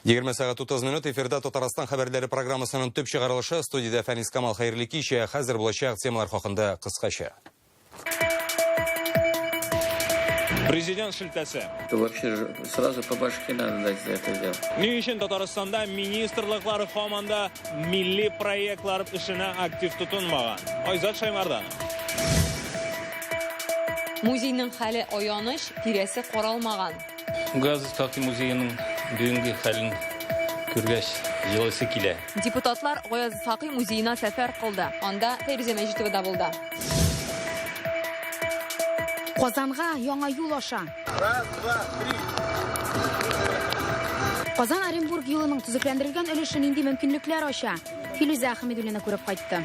20 сәгать 30 минут эфирда Татарстан хәбәрләре программасының төп чыгарылышы. Студиядә Фәнис Камал, хәерле кич. Хәзер булачак темалар хакында кыскача. Президент шелтәсе. Это вообще сразу по башке надо дать за это дело. Ни өчен Татарстанда министрлыклар һаман да милли проектлар эшенә актив тотынмаган? Айзат Шаймарданов. Музейның хәле аяныч, тирәсе каралмаган. Гаяз Исхакый музееның бүгенге хәлен күргәч, җылыйсы килә. Депутатлар Гаяз Исхакый музеена сәфәр кылды. Анда Фәйрүзә Мәҗитова да булды. Казанга яңа юл аша. Раз, два, три. Казан Оренбург юлының төзекләндерелгән өлеше нинди мөмкинлекләр ача? Филүзә Хәмидуллина күреп кайтты.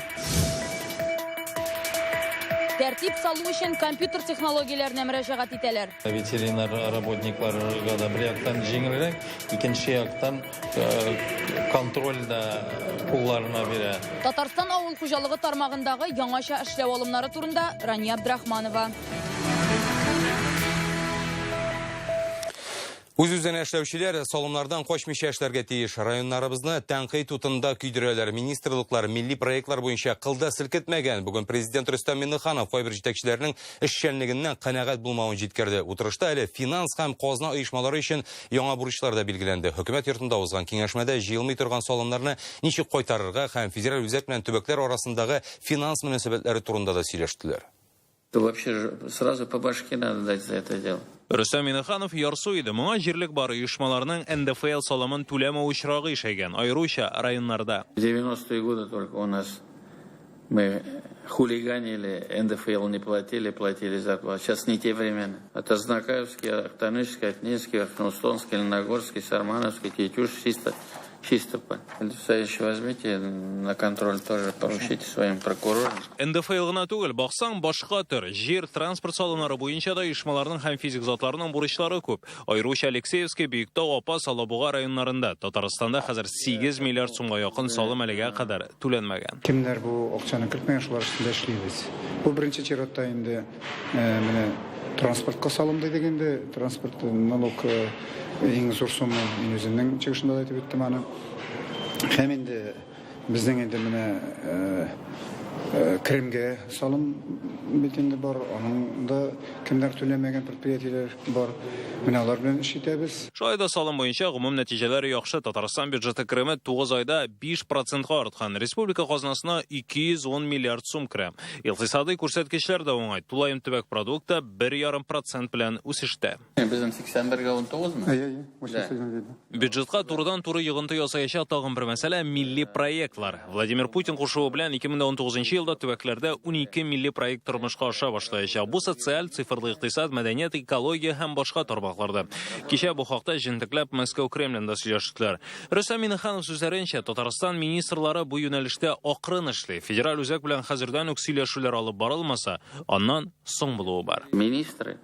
Тәртип салу өчен компьютер технологияләренә мөрәҗәгать итәләр. Ветеринар работникларга да бер яктан җиңелрәк, икенче яктан контроль дә кулларына бирә. Татарстан авыл хуҗалыгы тармагындагы яңача эшләү алымнары турында Рания Абдрахманова. Үз-үзенә эшләүчеләр салымнардан качмыйча эшләргә тиеш. Районнарыбызны тәнкыйть утында көйдерәләр. Министрлыклар милли проектлар буенча кылда селкетмәгән. Бүген президент Рөстәм Миңнеханов кайбер җитәкчеләрнең эшчәнлегеннән канәгать булмавын җиткерде. Утырышта әле финанс һәм казна оешмалары өчен яңа бурычлар да билгеләнде. Хөкүмәт йортында узган киңәшмәдә җыелмый торган салымнарны ничек кайтарырга һәм федераль үзәк белән төбәкләр арасындагы финанс мөнәсәбәтләре турында да сөйләштеләр. То вообще сразу по башке надо дать за это дело. Рөстәм Миңнеханов ярсу иде. Моңа җирлек бар оешмаларның НДФЛ салымын түләмәү очрагы ишәйгән, аеруча районнарда. В 90-е годы только у нас мы хулиганили, НДФЛ не платили, платили зарплату. Сейчас не те времена. Это Азнакаевский, Актанышский, Атнинский, Верхнеуслонский, Лениногорский, Сармановский, Тетюш, чисто, Чистополь. Алексеевич, возьмите на контроль тоже, поручите своим прокурорам. НДФЛ гына түгел, баксаң, башка төр җир, транспорт салымнары буенча да оешмаларның һәм физик затларның бурычлары күп. Аеруча Алексеевский, Биектау, Апас, Алабуга районнарында. Татарстанда хәзер 8 миллиард сумга якын салым әлегә кадәр түләнмәгән. Кемнәр бу акчаны кертмәгән, шулар өстендә эшлибез. Бу беренче чиратта инде менә транспортка салым дидек инде. Транспорт налог иң зур сумма, мин үземнең чыгышымда да әйтеп үттем аны. Һәм инде безнең инде менә керемгә салым бит инде бар, аның да кемнәр түләмәгән предприятиеләр бар. Менә алар белән эш итәбез. Шулай да салым буенча гомум нәтиҗәләр яхшы. Татарстан бюджеты кереме 9 айда 5 процентка арткан. Республика казнасына 210 миллиард сум керә. Икътисадый күрсәткечләр дә уңай. Тулаем төбәк продукты 1,5 процент белән үсештә. Безнең 81-гә 19 мы? Әйе, әйе, 81 Бюджетка турыдан-туры йогынты ясаячак тагын бер мәсьәлә милли проектлар. Владимир Путин кушуы белән 2019 елда төбәкләрдә 12 милли проект тормышка аша башлаячак. Бу социаль, цифрлы икътисад, мәдәният, экология һәм башка тармакларда. Кичә бу хакта җентекләп Мәскәү Кремлендә сөйләштеләр. Рөстәм Миңнеханов сүзләренчә, Татарстан министрлары бу юнәлештә акрын эшли. Федераль үзәк белән хәзердән үк сөйләшүләр алып барылмаса, аннан соң булуы бар. Министры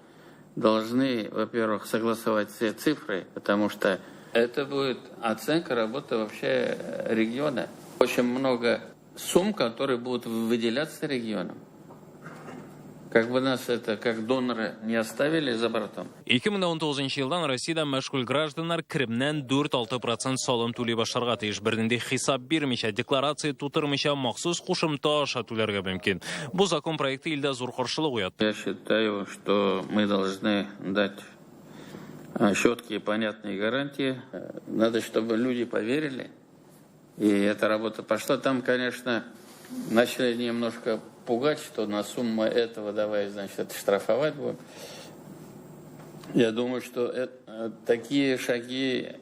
должны, во-первых, согласовать все цифры, потому что это будет оценка работы вообще региона. Очень много сумм, которые будут выделяться регионам. Как бы нас это, как доноры, не оставили за бортом. 2019 елдан Россиядә мәшгуль гражданнар керемнән 4-6 процент салым түли башларга тиеш. Бернинди хисап бирмичә, декларация тутырмыйча махсус кушымта аша түләргә мөмкин. Бу закон проекты илдә зур каршылык уятты. Я считаю, что мы должны дать четкие, понятные гарантии. Надо, чтобы люди поверили, и эта работа пошла. Там, конечно, начали немножко пугать, что на сумму этого давай, значит, это штрафовать будем. Я думаю, что такие шаги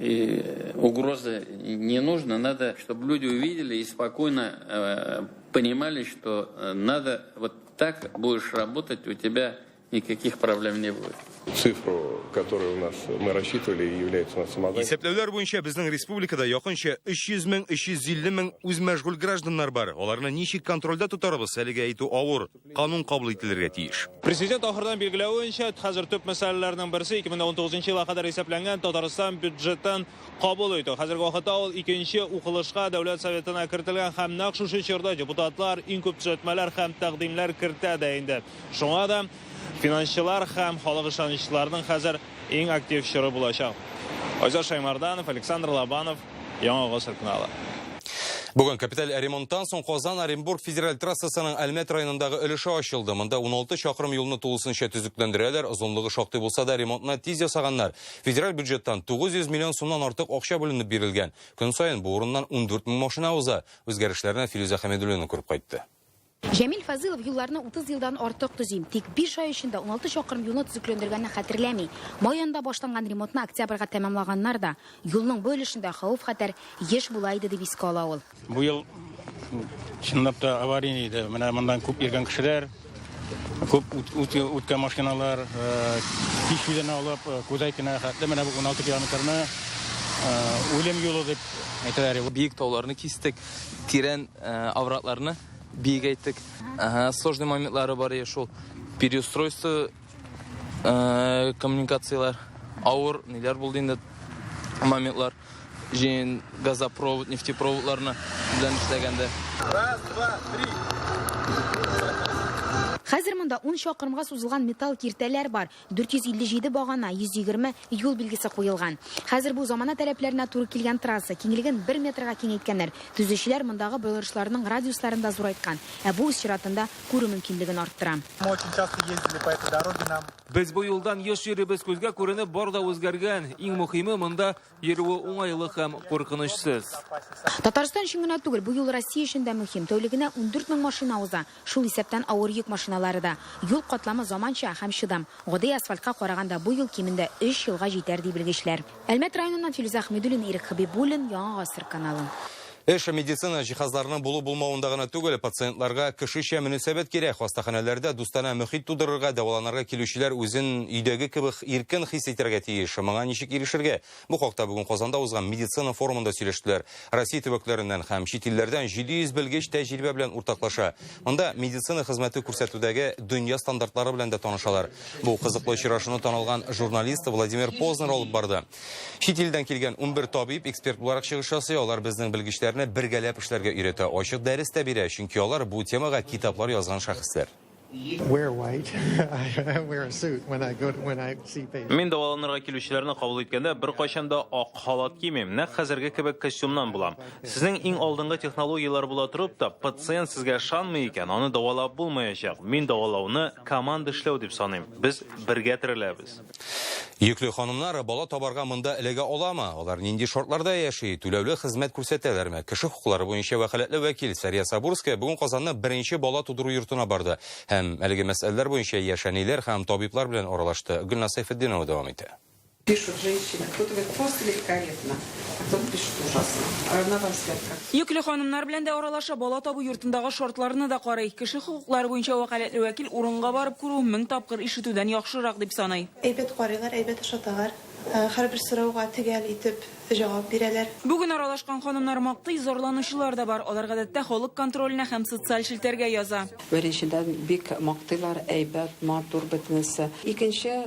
и угрозы не нужно. Надо, чтобы люди увидели и спокойно понимали, что надо вот так будешь работать, у тебя никаких проблем не будет. Цифру, которую у нас мы рассчитывали, является у нас самозанятым. Исәпләүләр буенча безнең республикада якынча 300 мең, 350 мең үзмәшгуль гражданнар бар. Аларны ничек контрольдә тотарбыз, әлегә әйтү авыр. Канун кабул ителергә тиеш. Президент ахырдан билгеләвенчә, хәзер төп мәсьәләләрнең берсе 2019 елга кадәр исәпләнгән Татарстан бюджетын кабул итү. Хәзерге вакытта ул икенче укылышка Дәүләт Советына кертелгән һәм нәкъ шушы чорда депутатлар иң күп төзәтмәләр һәм тәкъдимнәр кертә дә инде. Шуңа да финансчылар һәм халык ышанычларының хәзер иң актив чоры булачак. Айзат Шаймарданов, Александр Лобанов, Яңа гасыр каналы. Бүген капиталь ремонттан соң Казан-Оренбург федераль трассасының Әлмәт районындагы өлеше ачылды. Монда 16 чакрым юлны тулысынча төзекләндерәләр. Озынлыгы шактый булса да, ремонтны тиз ясаганнар. Федераль бюджеттан 900 миллион сумнан артык акча бүленеп бирелгән. Көн саен бу урыннан 14 мең машина уза. Үзгәрешләрне Филүзә Хәмидуллина күреп кайтты. Җәмил Фазылов юлларны 30 елдан артык төзи. Тик 5 ай эчендә 16 чакрым юлны төзекләндергәнне хәтерләми. Май аенда башланган ремонтны октябрьгә тәмамлаганнар да. Юлның бу өлешендә хәвеф-хәтәр еш була иде, дип искә ала ул. Бу ел чынлап та аварийный иде. Менә моннан күп йөргән кешеләр, күп үткән машиналар, Кичүдән алып Кузайкина хәтле менә бу 16 километрны үлем юлы дип әйтәләр. Биек тауларны кистек, тирән оврагларны биегәйттек. Сложный моментлары бар иде шул. Переустройство коммуникацияләр, авыр ниләр булды инде моментлар. Җыен газопровод, нефтепроводларны белән эшләгәндә. Раз, два, три. Хәзер монда 10 чакрымга сузылган металл киртәләр бар, 457 багана, 120 юл билгесе куелган. Хәзер бу замана таләпләренә туры килгән трасса киңлеген бер метрга киңәйткәннәр. Төзүчеләр мондагы борылышларның радиусларын да зурайткан. Ә бу үз чиратында күрү мөмкинлеген арттыра. Мы очень часто ездили по этой дороге, нам Без бу юлдан еш йөрибез, күзгә күренеп бар да үзгәргән. Иң мөхиме монда йөрүе уңайлы һәм куркынычсыз. Татарстан өчен генә түгел, бу юл Россия өчен дә мөһим. Тәүлегенә 14 мең машина уза, шул исәптән авыр йөк машиналары да. Юл катламы заманча һәм чыдам. Гади асфальтка караганда бу юл кимендә өч елга җитәр, ди белгечләр. Әлмәт районыннан Филүзә Хәмидуллина, Ирек Хәбибуллин, Яңа гасыр каналы. Эш медицина җиһазларының булу-булмавында гына түгел, пациентларга кешечә мөнәсәбәт кирәк. Хастаханәләрдә дустанә мөхит тудырырга, дәваланырга килүчеләр үзен өйдәге кебек иркен хис итәргә тиеш. Моңа ничек ирешергә? Бу хакта бүген Казанда узган медицина форумында сөйләштеләр. Россия төбәкләреннән һәм чит илләрдән 700 белгеч тәҗрибә белән уртаклаша. Монда медицина хезмәте күрсәтүдәге дөнья стандартлары белән дә танышалар. Бу кызыклы очрашуны танылган журналист Владимир Познер алып барды. Чит илдән килгән 11 табиб эксперт буларак чыгыш ясый, алар безнең белгечләрне бергәләп эшләргә өйрәтә, ачык дәрес тә бирә, чөнки алар бу темага китаплар язган шәхесләр. Мин дәваланырга килүчеләрне кабул иткәндә беркайчан да ак халат кимим, нәкъ хәзерге кебек костюмнан булам. Сезнең иң алдынгы технологияләр була торып та, пациент сезгә ышанмый икән, аны дәвалап булмаячак. Мин дәвалауны команда эшләү дип саныйм. Без бергә тереләбез. Йөкле ханымнар бала табарга монда эләгә аламы? Алар нинди шартларда яши? Түләүле хезмәт күрсәтәләрме? Кеше хокуклары буенча вәкаләтле вәкил Сәрия Сабурская бүген Казанның беренче бала тудыру йортына барды һәм әлеге мәсьәләләр буенча яшь әниләр һәм табиблар белән аралашты. Гөлназ Сәйфетдинова дәвам итә. Пишут женщины, кто-то говорит, просто великолепно, а кто-то пишет ужасно. А на ваш взгляд как? Йөкле ханымнар белән дә аралаша, бала табу йортындагы шартларны да карый. Кеше хокуклары буенча вәкаләтле вәкил урынга барып күрү мең тапкыр ишетүдән яхшырак дип саный. Әйбәт карыйлар, әйбәт ашаталар. Һәрбер сорауга төгәл итеп җавап бирәләр. Бүген аралашкан ханымнар мактый, зарланучылар да бар. Алар гадәттә халык контроленә һәм социаль челтәргә яза. Беренчедән, бик мактыйлар, әйбәт, матур бөтенесе. Икенче,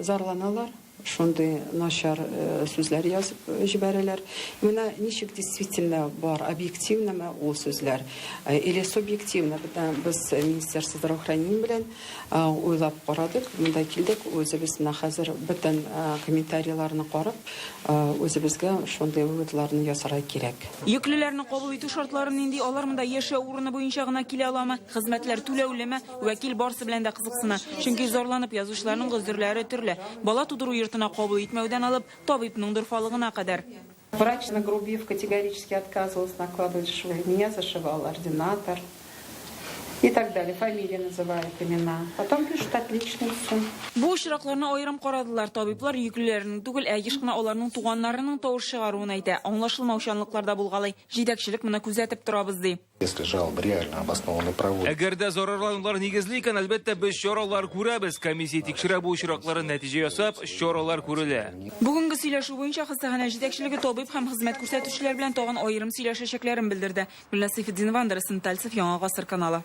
зарланалар, шундый начар сүзләр язып җибәрәләр. Менә ничек действительно бар, объективномы ул сүзләр или субъективно. Без Министерство здравоохранения белән уйлап карадык, монда килдек, үзебез менә хәзер бөтен комментарийларны карап, үзебезгә шундый выводларны ясарга кирәк. Йөклеләрне кабул итү шартлары нинди? Алар монда яшәү урыны буенча гына килә аламы? Хезмәтләр түләүлеме? Вәкил барысы белән дә кызыксына. Чөнки зарланып язучыларның гозерләре төрле. Бала тудыру йортына кабул итмәүдән алып, табибның дорфалыгына кадәр. Врач, нагрубив, категорически отказывался накладывать швы. Меня зашивал ординатор и так далее. Фамилии называют, имена. Потом пишут отлично все. Бу очракларны аерым карадылар. Табиблар йөклеләрнең түгел, ә еш кына аларның туганнарының тавыш чыгаруын әйтә. Аңлашылмаучанлыклар да булгалый. Җитәкчелек моны күзәтеп торабыз, ди. Если жалобы реально обоснованы, проводят. Әгәр дә зарарланулар нигезле икән, әлбәттә, без чаралар күрәбез. Комиссия тикшерә бу очракларын, нәтиҗә ясап, чаралар күрелә. Бүгенге сөйләшү буенча хастаханә җитәкчелеге табиб һәм хезмәт күрсәтүчеләр белән тагын аерым сөйләшәчәкләрен белдерде. Гөлназ Сәйфетдинова, Андрей Сынтальцев, Яңа гасыр каналы.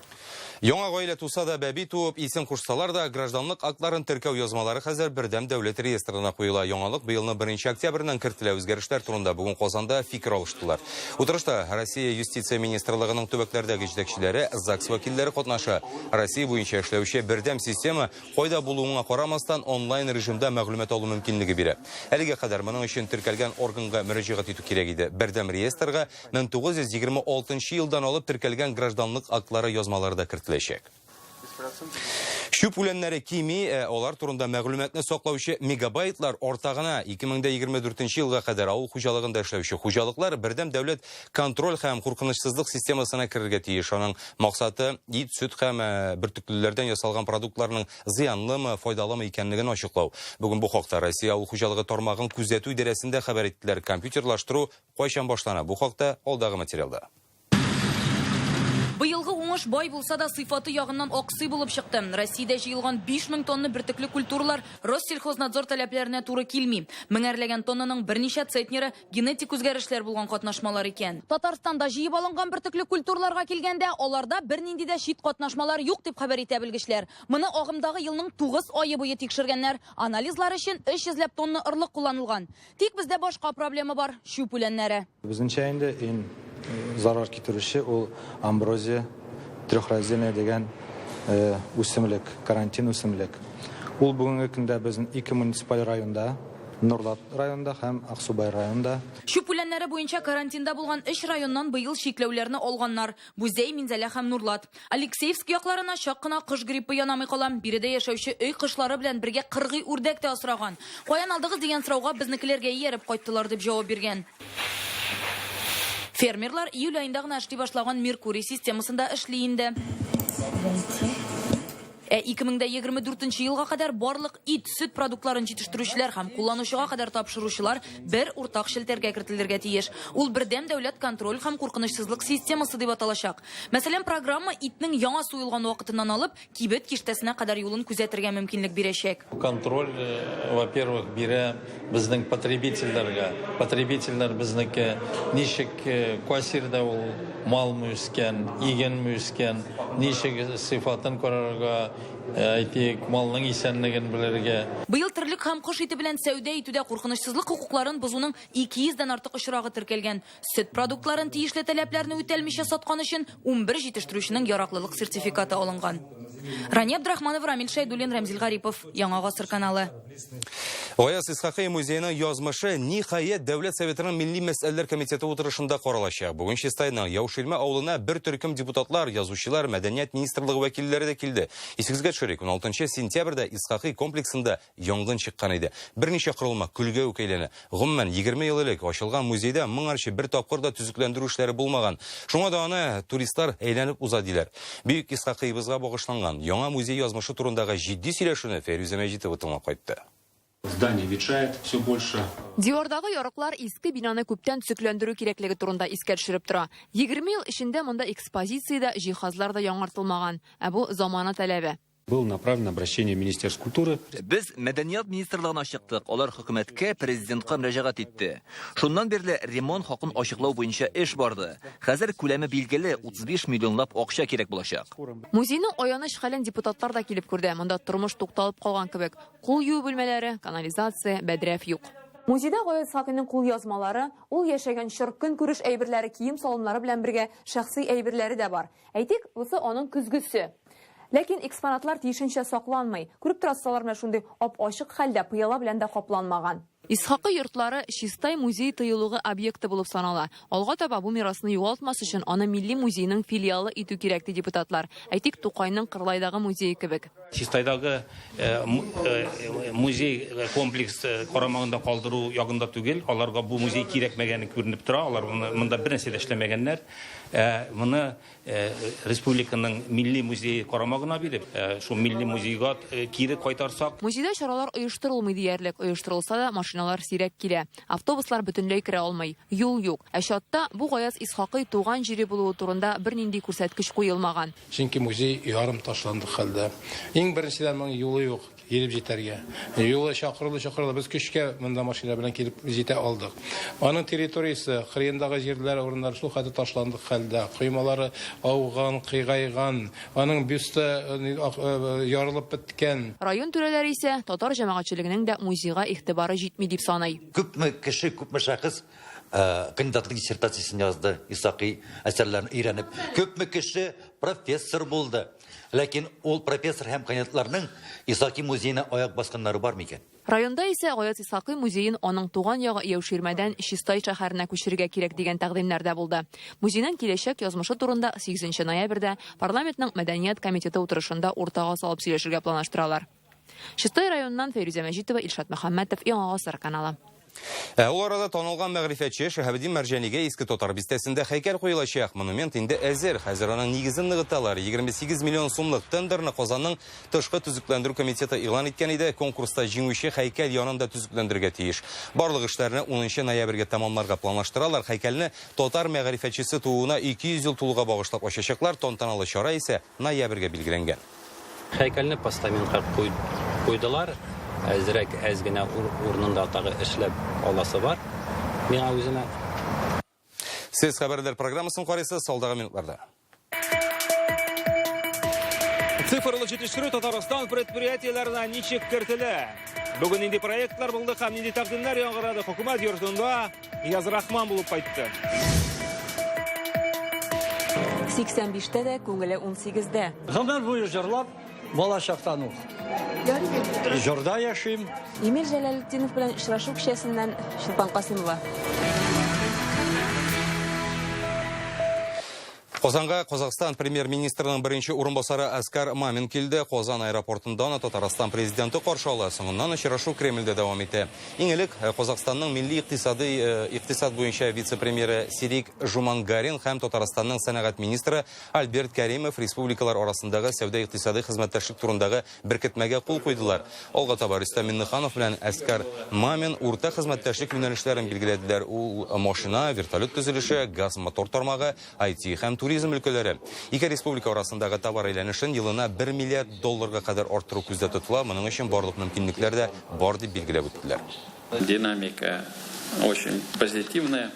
Яңа гаилә туса да, бәби туып, исем кушсалар да, гражданлык актларын теркәү язмалары хәзер бердәм дәүләт реестрына куела. Яңалык быелны 1 октябрьнән кертелә. Үзгәрешләр турында бүген Казанда фикер алыштылар. Утырышта Россия юстиция министрлыгының аның төбәкләрдәге җитәкчеләре, ЗАГС вәкилләре катнаша. Россия буенча эшләүче бердәм система кайда булуыңа карамастан онлайн режимда мәгълүмат алу мөмкинлеге бирә. Әлегә кадәр моның өчен теркәлгән органга мөрәҗәгать итү кирәк иде. Бердәм реестрга 1926 елдан алып теркәлгән гражданлык актлары язмалары да кертеләчәк. Чүп үләннәре кими, ә алар турында мәгълүматны саклаучы мегабайтлар арта гына. 2024 елга кадәр авыл хуҗалыгында эшләүче хуҗалыклар бердәм дәүләт контроль һәм куркынычсызлык системасына керергә тиеш. Аның максаты ит, сөт һәм бөртеклеләрдән ясалган продуктларның зыянлымы, файдалымы икәнлеген ачыклау. Бүген бу хакта Россия авыл хуҗалыгы тармагын күзәтү идарәсендә хәбәр иттеләр. Компьютерлаштыру кайчан башлана? Бу хакта алдагы материалда. Быелгы уңыш бай булса да, сыйфаты ягыннан аксый булып чыкты. Россиядә җыелган 5000 тонна бөртекле культуралар Россельхознадзор таләпләренә туры килми. Меңәрләгән тоннаның берничә центнеры генетик үзгәрешләр булган катнашмалар икән. Татарстанда җыеп алынган бөртекле культураларга килгәндә, аларда бернинди дә чит катнашмалар юк, дип хәбәр итә белгечләр. Моны агымдагы елның 9 ае буе тикшергәннәр. Анализлар өчен 300 ләп тонна орлык кулланылган. Тик бездә башка проблема бар, чүп үләннәре. Безнеңчә инде иң зарар китерүче ул амброзия трехраздельная дигән үсемлек, карантин үсемлек. Ул бүгенге көндә безнең ике муниципаль районда, Нурлат районында һәм Аксубай районында. Чүп үләннәре буенча карантинда булган өч районнан быел чикләүләрне алганнар. Бу Зәй, Минзәлә һәм Нурлат. Алексеевск якларына чак кына кош гриппы янамый кала. Биредә яшәүче өй кошлары белән бергә кыргый үрдәк тә асраган. Каян алдыгыз дигән сорауга безнекеләргә ияреп кайттылар дип җавап биргән. Фермерлар июль аенда гына эшли башлаган Меркурий системасында эшли инде. Ә 2024 елга кадәр барлык ит, сөт продуктларын җитештерүчеләр һәм кулланучыга кадәр тапшыручылар бер уртак челтәргә кертелергә тиеш. Ул бердәм дәүләт контроль һәм куркынычсызлык системасы дип аталачак. Мәсәлән, программа итнең яңа суелган вакытыннан алып, кибет киштәсенә кадәр юлын күзәтергә мөмкинлек бирәчәк. Контроль, во-первых, бирә безнең потребительләргә. Потребительләр безнеке ничек кассирда ул малмы үскән, игенме үскән, ничек сыйфатын карарга, әйтик, малның исәнлеген белергә. Быел терлек һәм кош ите белән сәүдә итүдә куркынычсызлык хокукларын бозуның 200 дән артык очрагы теркәлгән. Сөт продуктларын тиешле таләпләрне үтәлмичә саткан өчен 11 җитештерүченең яраклылык сертификаты алынган. Рания Абдрахманова, Рамил Шәйдуллин, Рәмзил Гарипов, Яңа Гасыр каналы. Гаяз Исхакый музееның язмышы ниһаять Дәүләт Советының Милли мәсьәләләр комитеты утырышында каралачак. Бүген Чистайның Яуширмә авылына бер төркем депутатлар, язучылар, мәдәният министрлыгы вәкилләре дә килде. Исегезгә төшерик, 16 сентябрьдә Исхакый комплексында янгын чыккан иде. Берничә корылма көлгә үк әйләнә. Гомумән, 20 ел элек ачылган музейда моңарчы бер тапкыр да төзекләндерү эшләре булмаган. Шуңа да аны туристлар әйләнеп уза диләр. Бөек Исхакыебызга багышланган яңа музей язмышы турындагы җитди сөйләшүне Фәйрүзә Мәҗитова тыңлап кайтты. Здание ветшает все больше. Дивардагы ярыклар иске бинаны күптән төзекләндерү кирәклеге турында искә төшереп тора. 20 ел эчендә монда экспозиция дә, җиһазлар да яңартылмаган. Ә бу замана таләбе. Было направлено обращение в Министерство культуры. Без Мәдәният министрлыгына чыктык, алар хөкүмәткә, президентка мөрәҗәгать итте. Шуннан бирле ремонт хакын ачыклау буенча эш барды. Хәзер күләме билгеле, 35 миллионлап акча кирәк булачак. Музейның аяныч хәлен депутатлар да килеп күрде. Монда тормыш тукталып калган кебек. Кул юу бүлмәләре, канализация, бәдрәф юк. Музейда Гаяз Исхакыйның кулъязмалары, ул яшәгән чор көнкүреш әйберләре, кием-салымнары белән бергә шәхси әйберләре дә бар. Әйтик, бусы аның көзгесе. Ләкин экспонатлар тиешенчә сакланмый. Күреп торасыз, алар менә шундый ап-ачык хәлдә, пыяла белән дә капланмаган. Исхакый йортлары Чистай музей-тыюлыгы объекты булып санала. Алга таба бу мирасны югалтмас өчен аны Милли музейның филиалы итү кирәк, ди депутатлар. Әйтик, Тукайның Кырлайдагы музее кебек. Чистайдагы музей комплекс карамагында калдыру ягында түгел, аларга бу музей кирәкмәгәне күренеп тора, алар монда бернәрсә дә эшләмәгәннәр. Ә моны республиканың милли музее карамагына биреп, шул милли музейга кире кайтарсак. Музейда чаралар оештырылмый диярлек, оештырылса да, машиналар сирәк килә. Автобуслар бөтенләй керә алмый. Юл юк. Ә чатта бу Гаяз Исхакый туган җире булуы турында бернинди күрсәткеч куелмаган. Чөнки музей ярым ташландык хәлдә. Иң беренчедән, моның юлы юк килеп җитәргә. Юлы чакырылды-чакырылды, без көчкә монда машина белән килеп җитә алдык. Аның территориясе, кырыендагы җирләр, урыннар шул хәтле ташландык хәлдә. Коймалары ауган, кыйгайган, аның бюсты ярылып беткән. Район түрәләре исә татар җәмәгатьчелегенең дә музейга игътибары җитми дип саный. Күпме кеше, күпме шәхес Кандидатлык диссертациясен язды, Исакый әсәрләрен өйрәнеп. Күпме кеше профессор булды. Ләкин ул профессор һәм кандидатларның Исаки музеена аяк басканнары бар микән? Районда исә Гаяз Исхакый музеен аның туган ягы Яуширмәдән Чистай шәһәренә күчерергә кирәк дигән тәкъдимнәр дә булды. Музейның киләчәк язмышы турында 8 ноябрьдә парламентның мәдәният комитеты утырышында уртага салып сөйләшергә планлаштыралар. Чистай районыннан Фәйрүзә Мәҗитова, Илшат Мөхәммәтов, Яңа Гасыр каналы. Ә ул арада танылган мәгърифәтче Шиһабетдин Мәрҗанигә Иске Татар бистәсендә һәйкәл куелачак. Монумент инде әзер. Хәзер аның нигезен ныгыталар. 28 миллион сумлык тендерны Казанның Тышкы төзекләндерү комитеты игълан иткән иде. Конкурста җиңүче һәйкәл янын да төзекләндерергә тиеш. Барлык эшләрне 10 ноябрьгә тәмамларга планлаштыралар. Һәйкәлне татар мәгърифәтчесе тууына 200 ел тулуга багышлап ачачаклар. Тантаналы чара исә ноябрьгә билгеләнгән. Һәйкәлне постаментка куйдылар. Әзрәк, әз генә урынында тагы эшләп аласы бар миңа үземә. Сез хәбәрләр программасын карыйсыз алдагы минутларда. Цифрлы җитештерү Татарстан предприятиеләренә ничек кертелә? Бүген нинди проектлар булды һәм нинди тәкъдимнәр яңгырады хөкүмәт йортында Нияз Рахман булып кайтты. 85-тә дә, күңеле 18-дә. Гомер буе җырлап, бала чактан ук. Җырда яшим. Эмиль Җәләлетдинов белән очрашу кичәсеннән Чулпан Касыймова. Казанга Казахстан премьер-министрының беренче урынбасары Әскар Мамин килде. Казан аэропортында аны Татарстан президенты каршы ала. Соңыннан очрашу Кремльдә дәвам итә. Иң элек э, Казахстанның милли икътисадый э, икътисад буенча вице-премьеры Серик Жумангарин һәм Татарстанның сәнәгать министры Альберт Кәримов республикалар арасындагы сәүдә-икътисадый хезмәттәшлек турындагы беркетмәгә кул куйдылар. Алга таба Рөстәм Миңнеханов белән Әскар Мамин уртак хезмәттәшлек юнәлешләрен билгеләделәр. Ул машина, вертолет төзелеше, газ-мотор тармагы, IT һәм туризм өлкәләре. Ике республика арасындагы товар әйләнешен елына 1 миллиард долларга кадәр арттыру күздә тотыла. Моның өчен барлык мөмкинлекләр дә бар, дип билгеләп үттеләр. Динамика очень позитивная.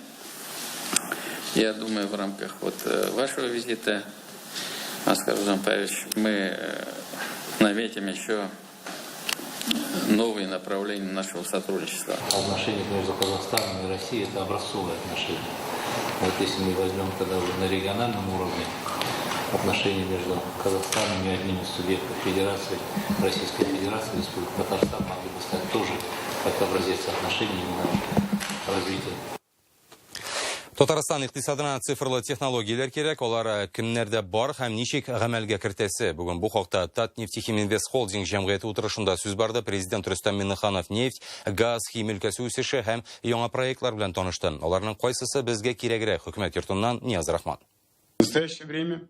Я думаю, в рамках вот э, вашего визита, Оскар Павлович, мы э, наметим еще новые направления нашего сотрудничества. Отношения между Казахстаном и Россией – это образцовые отношения. Вот если мы возьмем тогда уже на региональном уровне отношения между Казахстаном и одним из субъектов Федерации, Российской Федерации, Республики Татарстан могли бы стать тоже как образец отношений именно развития. Татарстан икътисадына цифрлы технологияләр кирәк, алар э, кемнәрдә бар һәм ничек гамәлгә кертәсе. Бүген бу хакта Татнефтехиминвест холдинг җәмгыяте утырышында сүз барды. Президент Рөстәм Миңнеханов нефть, газ, химия өлкәсе үсеше һәм яңа проектлар белән танышты. Аларның кайсысы безгә кирәгрәк? Хөкүмәт йортыннан Нияз Рахман. В настоящее время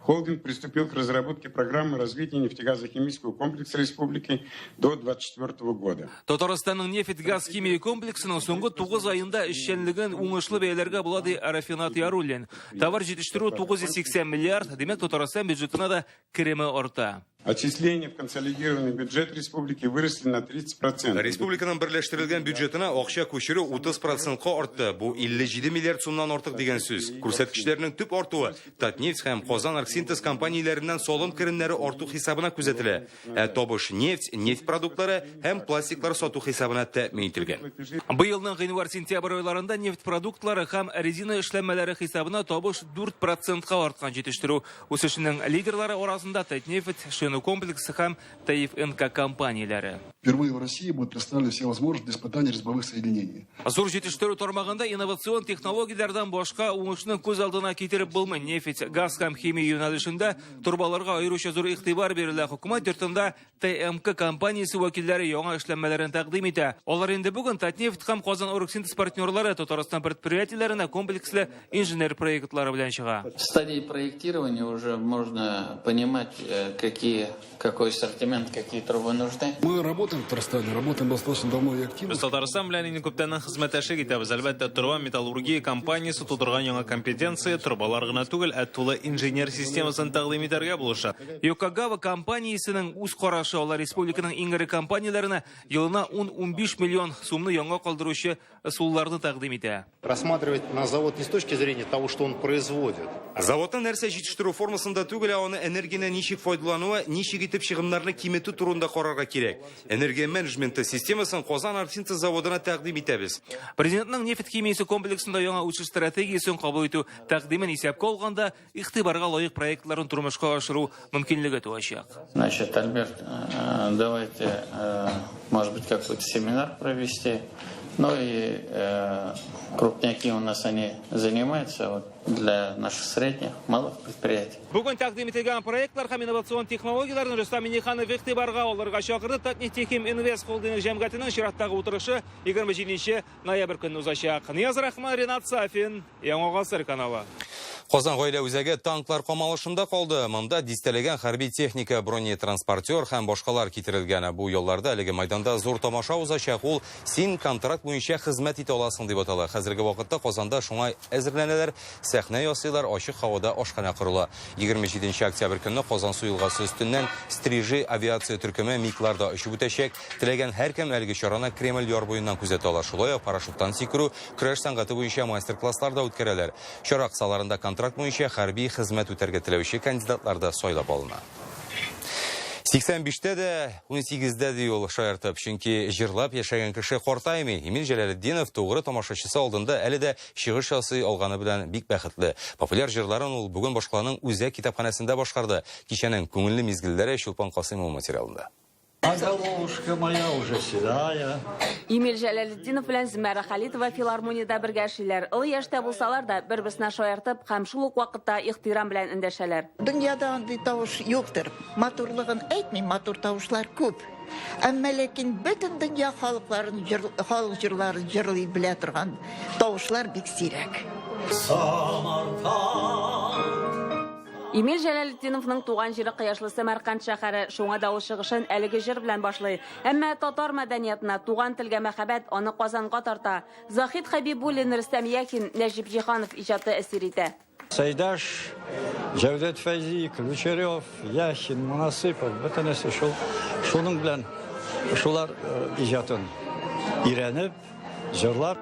холдинг приступил к разработке программы развития нефтегазохимического комплекса республики до 2024 года. Татарстанның нефть-газ химия комплексының соңгы 9 аенда эшчәнлеген уңышлы бәяләргә була, ди Рафинат Яруллин. Товар җитештерү 980 миллиард, димәк, Татарстан бюджетына да кереме арта. Отчисления в консолидированный бюджет республики выросли на 30%. Республиканың берләштерелгән бюджетына акча күчерү 30 процентка артты. Бу 57 миллиард сумнан артык дигән сүз. Күрсәткечләрнең төп артуы Татнефть һәм Казан Оргсинтез компанияләреннән салым керемнәре арту хисабына күзәтелә. Ә табыш нефть, нефть продуктлары һәм пластиклар сату хисабына тәэмин ителгән. Быелның гыйнвар-сентябрь айларында нефть продуктлары һәм резина эшләнмәләре хисабына табыш 4 процентка арткан. Җитештерү Үсешенең лидерлары арасында Татнефть, Шину комплексы һәм ТФНК компанияләре. Впервые в России будут представлены все возможности для испытания резьбовых соединений. Зур җитештерү тармагында инновацион технологияләрдән башка уңышны күз алдына китереп булмый. Нефть, газ һәм химия юнәлешендә торбаларга аеруча зур игътибар бирелә. Хөкүмәт йортында ТМК компаниясе вәкилләре яңа эшләнмәләрен тәкъдим итә. Алар инде бүген Татнефть һәм Казан Оргсинтез партнерлары Татарстан предприятиеләренә комплекслы инженер проектлары белән чыга. В стадии проектирования уже можно понимать, э, какие, какой ассортимент, какие трубы нужны. Мы работаем в Татарстане, работаем достаточно давно и активно. Без Татарстан белән инде күптәннән хезмәттәшлек итәбез. Әлбәттә, торба металлургия компаниясе тудырган яңа компетенция торбалар гына түгел, ә тулы инженер системасын тәкъдим итәргә булыша. Йокогава компаниясенең үз карашы, алар республиканың иң эре компанияләренә елына 10-15 миллион сумны яңа калдыручы ысулларны тәкъдим итә. Рассматривать на завод не с точки зрения того, что он производит. Заводның нәрсә җитештерү формасында түгел, ә аны энергияне ничек файдалануы, ничек итеп чыгымнарны киметү турында карарга кирәк. Энергия менеджменты системасын Казан Оргсинтез заводына тәкъдим итәбез. Президентның нефть химиясе комплексында яңа үсеш стратегиясен кабул итү тәкъдимен исәпкә алганда, игътибарга лаек проектларын тормышка ашыру мөмкинлеге туачак. Значит, Альберт, э, давайте, э, может быть, какой-то семинар провести. Ну и э, крупняки у нас они занимаются вот, для наших средних, малых предприятий. Бүген тәкъдим ителгән проектлар һәм инновацион технологияләрне Рөстәм Миңнеханов игътибарга алырга чакырды. Татнефтехим Инвест холдингы җәмгыятенең чираттагы утырышы 27 ноябрь көнне узачак. Нияз Рахман, Ренат Сафин, Яңа гасыр каналы. Казан гаилә үзәге танклар камалышында калды. Монда дистәләгән хәрби техника, бронетранспортер һәм башкалар китерелгән. Бу ялларда әлеге майданда зур тамаша узачак. Ул син контракт буенча хезмәт итә аласың дип атала. Хәзерге вакытта Казанда шуңа әзерләнәләр, сәхнә ясыйлар, ачык һавада ашханә корыла. 27 октябрь көнне Казансу елгасы өстеннән Стрижи авиация төркеме МиГларда очып үтәчәк. Теләгән һәркем әлеге чараны Кремль яр буеннан күзәтә ала. Шулай ук парашюттан сикерү, Көрәш сәнгате буенча мастер-класслар да үткәрәләр. Чара кысаларында контракт буенча хәрби хезмәт үтәргә теләүче кандидатлар да сайлап алына. 85-тә дә, 18-дә ди ул шаяртып, чөнки җырлап яшәгән кеше картаймый. Эмиль Җәләлетдинов тугры тамашачысы алдында әле дә чыгыш ясый алганы белән бик бәхетле. Популяр җырларын ул бүген башкаланың үзәк китапханәсендә башкарды. Кичәнең күңелле мизгелләре Чулпан Касыймова материалында. А головушка моя уже седая. Эмиль Җәләлетдинов белән Зөмәрә Халитова филармониядә бергә эшлиләр. Олы яшьтә булсалар да, бер-берсенә шаяртып һәм шул ук вакытта ихтирам белән эндәшәләр. Дөньяда андый тавыш юктыр. Матурлыгын әйтмим, матур тавышлар күп. Әмма ләкин бөтен дөнья халыкларын халык җырларын җырлый белә торган тавышлар бик сирәк. Самарканд. Эмиль Җәләлетдиновның туган җире кояшлы Сәмәрканд шәһәре, шуңа да ул чыгышын әлеге җыр белән башлый. Әмма татар мәдәниятына, туган телгә мәхәббәт аны Казанга тарта. Заһид Хәбибуллин, Рөстәм Яхин, Нәҗип Җиһанов иҗаты әсир итә. Сәйдәш, Җәүдәт Фәйзи, Ключерев, Яхин, Монасыйпов, бөтенесе шул, шуның белән шулар э, иҗатын өйрәнеп, Җырлар.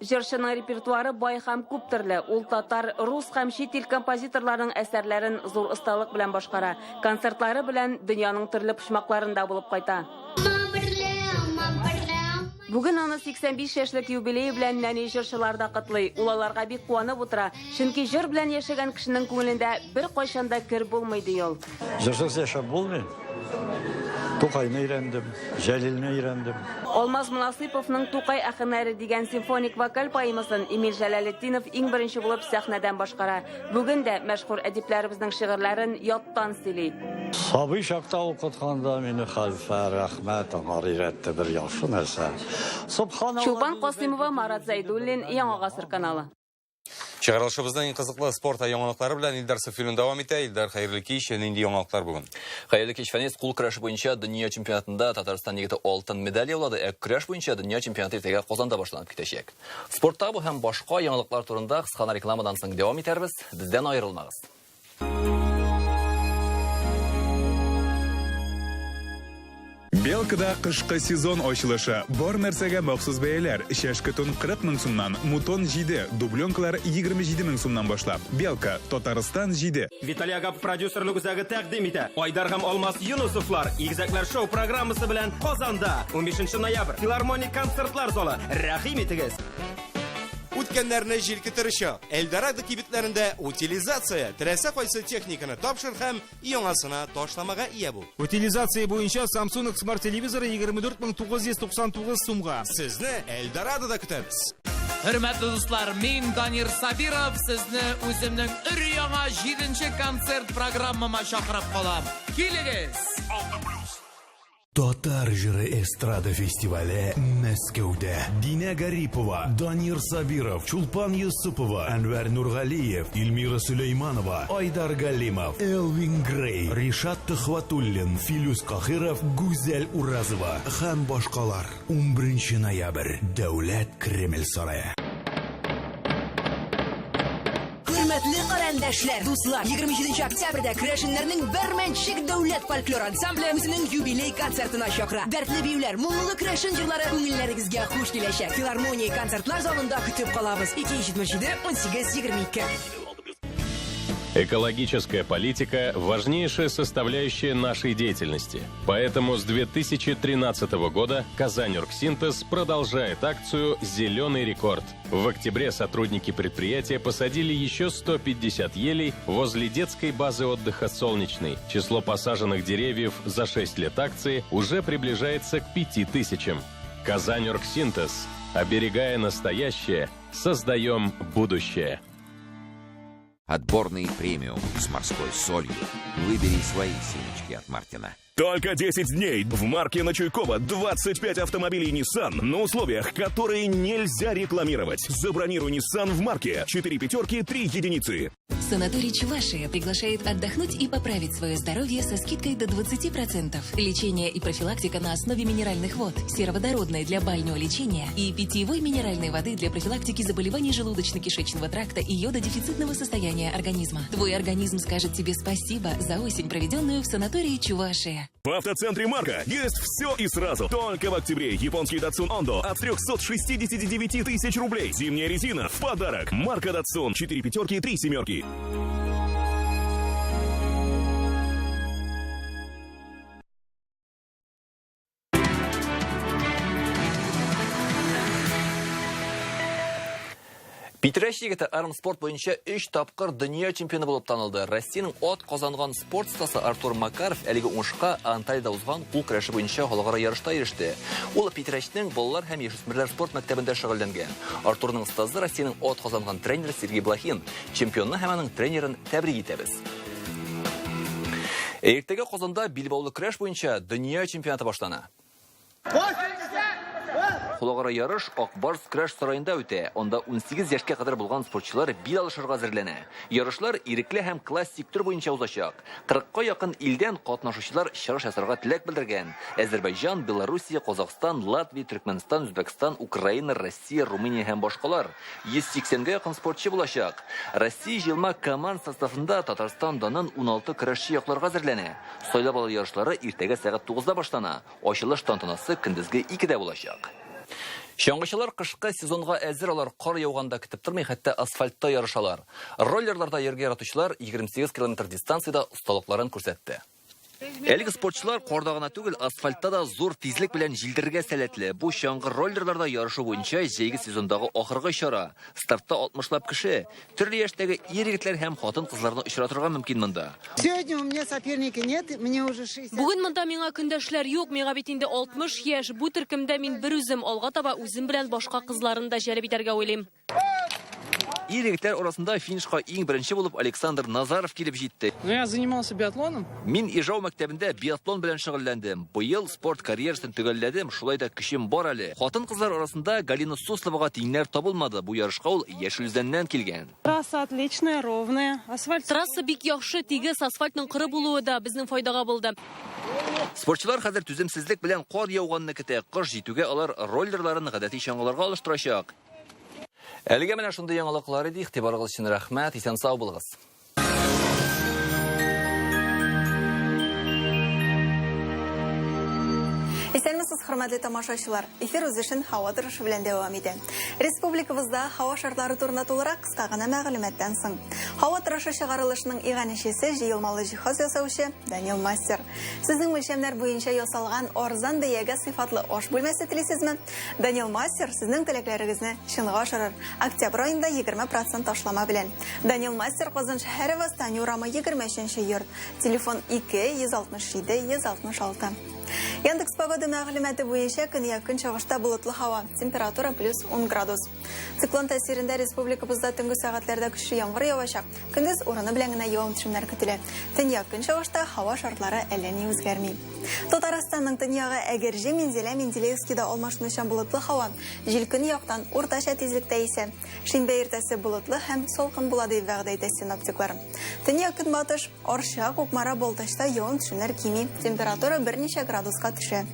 Җырчының репертуары бай һәм күп төрле. Ул татар, рус һәм чит ил композиторларының әсәрләрен зур осталык белән башкара. Концертлары белән дөньяның төрле почмакларында булып кайта. Бүген аны 85 яшьлек юбилее белән нәни җырчылар да котлый. Ул аларга бик куанып утыра. Чөнки җыр белән яшәгән кешенең күңелендә беркайчан да кер булмый, ди ул. Җырсыз яшәп булмый. Тукайны өйрәндем, Җәлилне өйрәндем. Алмаз Монасыйповның Тукай әхемнәре дигән симфоник вокаль поэмасын Эмиль Җәләлетдинов иң беренче булып сәхнәдән башкара. Бүген дә мәшһүр әдипләребезнең шигырьләрен яттан сөйли. Сабый чакта укытканда мине хәлфә, рәхмәт, аңар өйрәтте бер яхшы нәрсә. Собханалла. Чулпан Касыймова, Марат Зәйдуллин, Яңа гасыр каналы. Чыгарылышыбызның иң кызыклы спорт яңалыклары белән Илдар Сафиуллин дәвам итә. Илдар, хәерле кич. Нинди яңалыклар бүген? Хәерле кич, Фәнис. Кул көрәше буенча дөнья чемпионатында Татарстан егете алтын медаль яулады, ә көрәш буенча дөнья чемпионаты иртәгә Казанда башланып китәчәк. Спортта бу һәм башка яңалыклар турында кыска рекламадан соң дәвам итәрбез. Бездән аерылмагыз. Белкада кышкы сезон ачылышы. Бар нәрсәгә махсус бәяләр. Чәшке тон 40 мең сумнан, мутон 7, дубленкалар 27 мең сумнан башлап. Белка, Татарстан 7. Виталий Агапов продюсерлык үзәге тәкъдим итә. Айдар һәм Алмаз Юнусовлар Игезәкләр шоу программасы белән Казанда 15 ноябрь Филармоник концертлар залы. Рәхим итегез! Үткәннәрне җилкетер чак. Эльдорадо кибетләрендә утилизация. Теләсә кайсы техниканы тапшыр һәм яңасына ташламага ия бул. Утилизация буенча Samsung Smart телевизоры 24999 сумга. Сезне Эльдорадода көтәбез. Хөрмәтле дуслар, мин Данир Сабиров сезне үземнең өр-яңа 7 концерт программама чакырып калам. Килегез! Татар җыры эстрада фестивале Мәскәүдә. Динә Гарипова, Данир Сабиров, Чулпан Йосыпова, Әнвәр Нургалиев, Эльмира Сөләйманова, Айдар Галимов, Элвин Грей, Ришат Төхвәтуллин, Филүс Каһиров, Гүзәл Уразова һәм башкалар. 11 ноябрь, Дәүләт Кремль сарае. Хөрмәтле карендәшләр, дуслар, 27 октябрьдә керәшеннәрнең Бәрмәнчек дәүләт фольклор ансамбле үзенең юбилей концертына чакыра. Дәртле биюләр, моңлы керәшен җырлары күңелләрегезгә хуш киләчәк. Филармония концертлар залында көтеп калабыз. 277 18 22. Экологическая политика – важнейшая составляющая нашей деятельности. Поэтому с 2013 года «Казаньоргсинтез» продолжает акцию «Зеленый рекорд». В октябре сотрудники предприятия посадили еще 150 елей возле детской базы отдыха «Солнечный». Число посаженных деревьев за 6 лет акции уже приближается к 5000. «Казаньоргсинтез». Оберегая настоящее, создаем будущее. Отборный премиум с морской солью. Выбери свои семечки от Мартина. Только 10 дней в марке на Чуйкова 25 автомобилей Nissan на условиях, которые нельзя рекламировать. Забронируй Nissan в марке. 4 пятерки, 3 единицы. Санаторий Чувашия приглашает отдохнуть и поправить свое здоровье со скидкой до 20%. Лечение и профилактика на основе минеральных вод, сероводородной для бальнеолечения и питьевой минеральной воды для профилактики заболеваний желудочно-кишечного тракта и йододефицитного состояния организма. Твой организм скажет тебе спасибо за осень, проведенную в санатории Чувашия. В автоцентре Марка есть все и сразу. Только в октябре японский Datsun Ondo от 369 тысяч рублей. Зимняя резина в подарок. Марка Datsun. 4 пятерки, 3 семерки. Питрәч егете армспорт буенча 3 тапкыр дөнья чемпионы булып танылды. Россиянең ат казанган спорт остасы Артур Макаров әлеге уңышка Анталиядә узган кул көрәше буенча халыкара ярышта иреште. Ул Питрәчнең балалар һәм яшүсмерләр спорт мәктәбендә шөгыльләнгән. Артурның остазы Россиянең ат казанган тренеры Сергей Блохин. Чемпионны һәм аның тренерын тәбрик итәбез. Иртәгә Казанда билбаулы көрәш буенча дөнья чемпионаты башлана. Халыкара ярыш Ак Барс көрәш сараенда үтә. Анда 18 яшькә кадәр булган спортчылар бил алышырга әзерләнә. Ярышлар ирекле һәм классик төр буенча узачак. 40-ка якын илдән катнашучылар чыгыш ясарга теләк белдергән. Әзербайҗан, Белоруссия, Казахстан, Латвия, Төркмәнстан, Үзбәкстан, Украина, Россия, Румыния һәм башкалар. 180-гә якын спортчы булачак. Россия җыелма команда составында Татарстан данын 16 көрәшче якларга әзерләнә. Сайлап алу ярышлары иртәгә сәгать 9-да башлана. Ачылыш тантанасы көндезге 2-дә булачак. Чаңгычылар кышкы сезонга әзер, алар кар яуганда көтеп тормый, хәтта асфальтта ярышалар. Роллерларда йөрергә яратучылар 28 километр дистанциядә осталыкларын күрсәтте. Әлеге спортчылар карда гына түгел, асфальтта да зур тизлек белән җилдерергә сәләтле. Бу чаңгы роллерларда ярышу буенча җәйге сезондагы ахыргы чара. Стартта 60лап кеше, төрле яшьтәге ир-егетләр һәм хатын-кызларны очратырга мөмкин монда. Сегодня у меня соперника нет, мне уже 60. Бүген монда миңа көндәшләр юк, миңа бит инде 60 яшь. Бу төркемдә мин бер үзем, алга таба үзем белән башка кызларны да җәлеп итәргә уйлыйм. Ир-егетләр арасында финишка иң беренче булып Александр Назаров килеп җитте. Ну, я занимался биатлоном. Мин Ижау мәктәбендә биатлон белән шөгыльләндем. Быел спорт карьерасын төгәлләдем, шулай да көчем бар әле. Хатын-кызлар арасында Галина Сусловага тиңнәр табылмады. Бу ярышка ул Яшел Үзәннән килгән. Трасса отличная, ровная, асфальт. Трасса бик яхшы, тигез, асфальтның коры булуы да безнең файдага булды. Спортчылар хәзер түземсезлек белән кар яуганны көтә. Кыш җитүгә алар роллерларын гадәти чаңгыларга алыштырачак. Әлегә менә шундый яңалыклар иде. Игътибарыгыз өчен рәхмәт. Исән-сау булыгыз. Исәнмесез, хөрмәтле тамашачылар. Эфир үз эшен һава торышы белән дәвам итә. Республикабызда һава шартлары турында тулырак кыска гына мәгълүматтан соң. Һава торышы чыгарылышының иганәчесе җыелмалы җиһаз ясаучы Данил Мастер. Сезнең үлчәмнәр буенча ясалган арзан бәягә сыйфатлы аш бүлмәсе телисезме? Данил Мастер сезнең теләкләрегезне чынга ашырыр. Октябрь аенда 20% ташлама белән. Данил Мастер Казан шәһәре Восстание урамы 23 йорт. Телефон 2 167 166. Яндекс Погода мәгълүматы буенча көньяк-көнчыгышта болытлы һава, температура плюс 10 градус. Циклон тәэсирендә республикабызда төнге сәгатьләрдә көчле яңгыр явачак. Көндез урыны белән генә явым-төшемнәр көтелә. Төньяк-көнчыгышта һава шартлары әллә ни үзгәрми. Татарстанның төньягы Әгерҗе, Минзәлә, Менделеевскида алмашынучан болытлы һава. Җил көньяктан уртача тизлектә исә. Шимбә иртәсе болытлы һәм салкын була дип вәгъдә итә синоптиклар. Төньяк-көнбатыш, Арча, Кукмара, Балтачта явым-төшемнәр кими, температура берничә градуска төшә.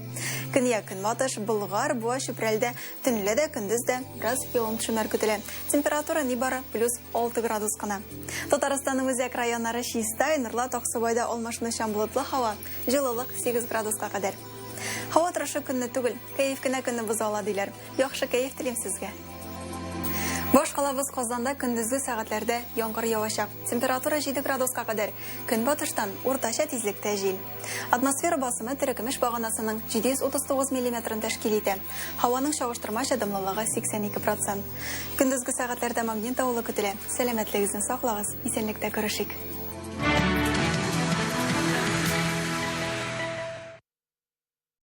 Көньяк-көнбатыш, Болгар, Буа, Чүпрәлдә төнлә дә, көндез дә бераз явым-төшемнәр көтелә. Температура нибары плюс 6 градус кына. Татарстанның үзәк районнары Чистай, Нурлат, Аксубайда алмашынучан болытлы һава, җылылык 8 градуска кадәр. Һава торышы көнне түгел, кәеф кенә көнне боза ала, диләр. Яхшы кәеф телим сезгә. Башкалабыз Казанда көндезге сәгатьләрдә яңгыр явачак. Температура 7 градуска кадәр. Көнбатыштан уртача тизлектә җил. Атмосфера басымы терекөмеш баганасының 739 миллиметрын тәшкил итә. Һаваның чагыштырмача дымлылыгы 82 процент. Көндезге сәгатьләрдә магнит давылы көтелә. Сәламәтлегезне саклагыз, исәнлектә күрешик.